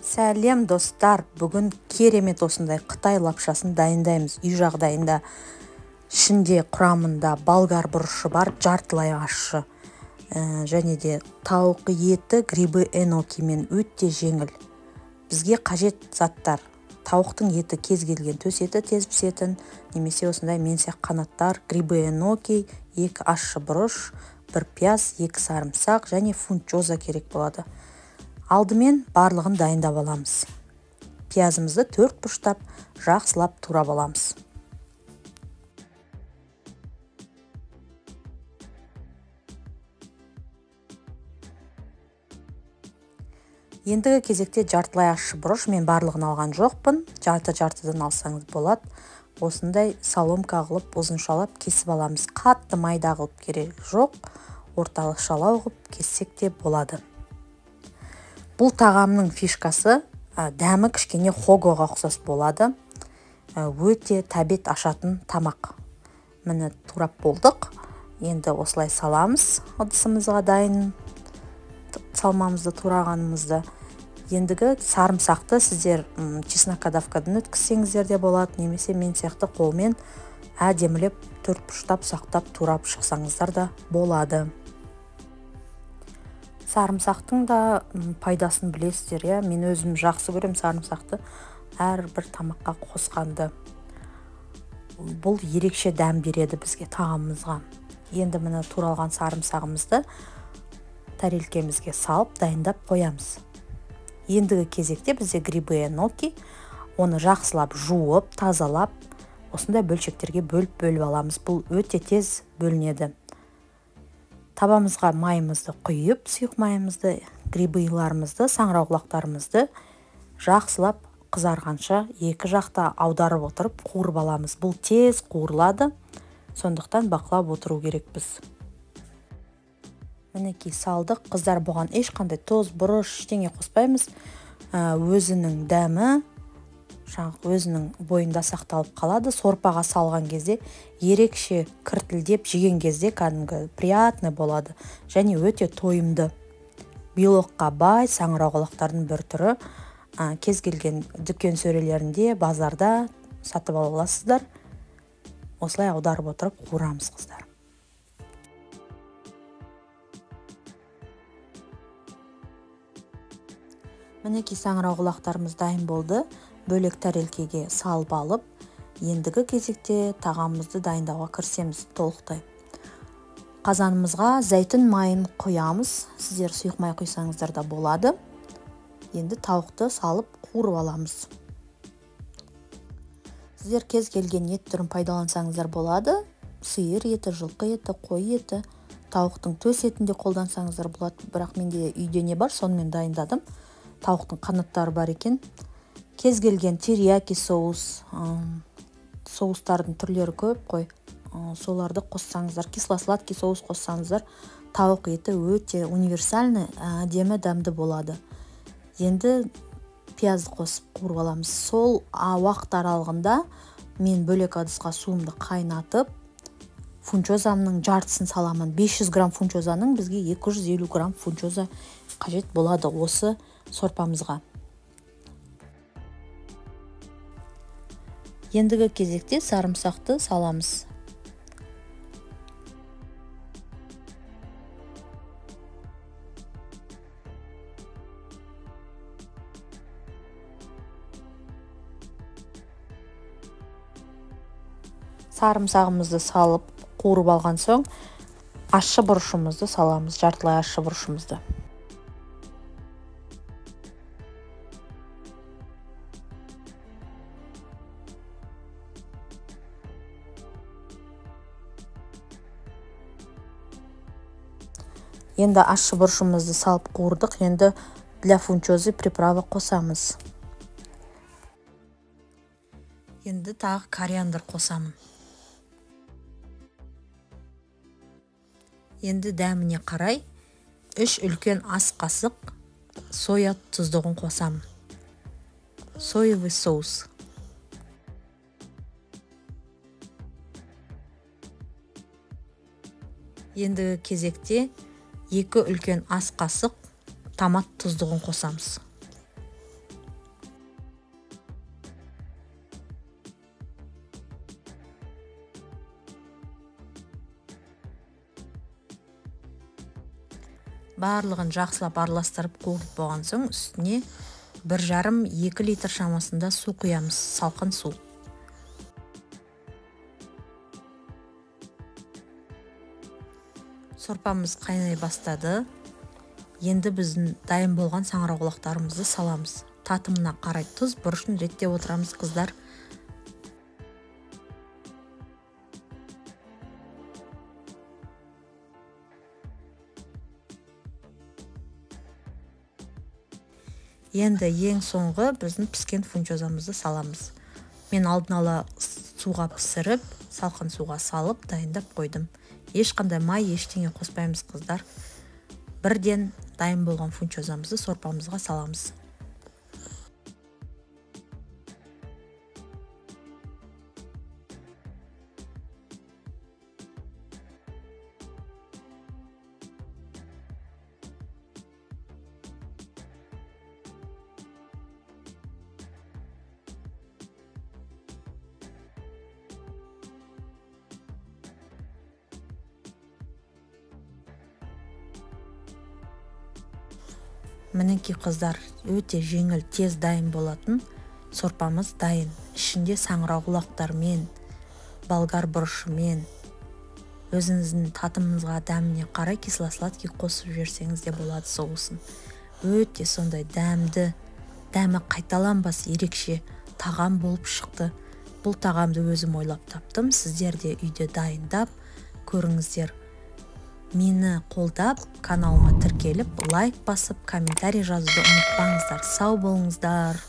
Сәлем достар, бүгін керемет осындай қытай лапшасын дайындаймыз. Үй жағдайында ішінде құрамында болгар бұрышы бар, жартылай ащы. Және де тауық еті, грибы энокимен өте жеңіл. Бізге қажет заттар: тауықтың еті, кез келген төс еті тез пісетін, немесе осындай мен сияқты қанаттар, грибы эноки, 2 ащы бұрыш, 1 пияз, 2 сарымсақ және фунчоза керек болады. Алдымен барлығын дайындап аламыз. Пиязымызды 4 бұрыштап жақсылап турап аламыз. Ендігі кезекте жартылай ащы бұрыш, мен барлығын алған жоқпын, жарты-жартыдан алсаңыз болады. Осындай соломка қылып ұзыншалап кесіп аламыз. Қатты майда қылып керек жоқ, орталықшалау қылып кессек те болады. Бұл тағамның фишкасы, дәмі кішкене хогоға ұқсас болады. Өте тәбет ашатын тамақ. Міне турап болдық. Енді осылай саламыз ыдысымызға дайын салмамызды, турағанымызды. Ендігі сарымсақты сіздер чеснокодавкадан өткізсеңіздер де болады, немесе мен сияқты қолмен әдемілеп төрт бұрыштап сақтап турап шықсаңыздар да болады. Сарымсақтың да пайдасын білесіздер, иә? Мен өзім жақсы көрем сарымсақты әрбір тамаққа қосқанды. Бұл ерекше дәм береді бізге, тағамымызға. Енді міне туралған сарымсағымызды тарелкемізге салып дайындап қоямыз. Ендігі кезекте бізде грибы эноки, оны жақсылап жуып, тазалап, осындай бөлшектерге бөліп-бөліп аламыз. Бұл өте тез бөлінеді. Табамызға майымызды құйып, сұйық майымызды, грибыларымызды, саңырауқұлақтарымызды жақсылап қызарғанша екі жақта аударып отырып қуырып аламыз. Бұл тез қуырылады, сондықтан бақылап отыру керекпіз. Мінекей салдық. Қыздар, бұған ешқандай тұз, бұрыш, ештеңе қоспаймыз. Өзінің дәмі өзінің бойында сақталып қалады. Сорпаға салған кезде ерекше кіртілдеп жеген кезде кәдімгі приятный болады және өте тойымды. Белокқа бай саңырауқұлақтардың бір түрі. Кез келген дүкен сөрелерінде, базарда сатып ала аласыздар. Осылай аударып отырып қуырамыз, қыздар. Мінекей саңырауқұлақтарымыз дайын болды. Бөлек тарелкеге салып алып, ендігі кезекте тағамымызды дайындауға кірісеміз толықтай. Қазанымызға зәйтүн майын құямыз. Сіздер сұйық май құйсаңыздар да болады. Енді тауықты салып қуырып аламыз. Сіздер кез келген ет түрін пайдалансаңыздар болады. Сиыр еті, жылқы еті, қой еті, тауықтың төс етін де қолдансаңыздар болады. Бірақ менде үйде не бар, сонымен дайындадым. Тауықтың қанаттары бар екен. Кез келген терияки соус, соустардың түрлері көп қой, соларды қоссаңыздар, кисло-сладкий соус қоссаңыздар, тауық еті өте универсальный, әдемі дәмді болады. Енді пиязды қосып қуырып аламыз. Сол уақыт аралығында мен бөлек ыдысқа суымды қайнатып, фунчозамның жартысын саламын. 500 грамм фунчозаның бізге 250 грамм фунчоза қажет болады осы сорпамызға. Ендігі кезекте сарымсақты саламыз. Сарымсағымызды салып қуырып алған соң ащы бұрышымызды саламыз, жартылай ащы бұрышымызды. Енді ащы бұрышымызды салып қуырдық. Енді для фунчозы приправа қосамыз. Енді тағы кориандр қосамын. Енді дәміне қарай 3 үлкен ас қасық соя тұздығын қосамын. Соевый соус. Ендігі кезекте 2 үлкен ас қасық томат тұздығын қосамыз. Барлығын жақсылап араластырып қуырып болған соң үстіне 1,5-2 литр шамасында су құямыз, салқын су. Сорпамыз қайнай бастады. Енді біздің дайын болған саңырауқұлақтарымызды саламыз. Татымына қарай тұз, бұрышын реттеп отырамыз, қыздар. Енді ең соңғы біздің піскен фунчозамызды саламыз. Мен алдын ала суға пісіріп, салқын суға салып дайындап қойдым. Ешқандай май, ештеңе қоспаймыз, қыздар. Бірден дайын болған фунчозамызды сорпамызға саламыз. Мінекей, қыздар, өте жеңіл, тез дайын болатын сорпамыз дайын. Ішінде саңырауқұлақтармен, болгар бұрышымен, өзіңіздің татымыңызға, дәміне қарай кисло-сладкий қосып жіберсеңіз де болады соусын. Өте сондай дәмді, дәмі қайталанбас ерекше тағам болып шықты. Бұл тағамды өзім ойлап таптым. Сіздер де үйде дайындап көріңіздер. Мені қолдап, каналыма тіркеліп, лайк басып, комментарий жазуды ұмытпаңыздар. Сау болыңыздар.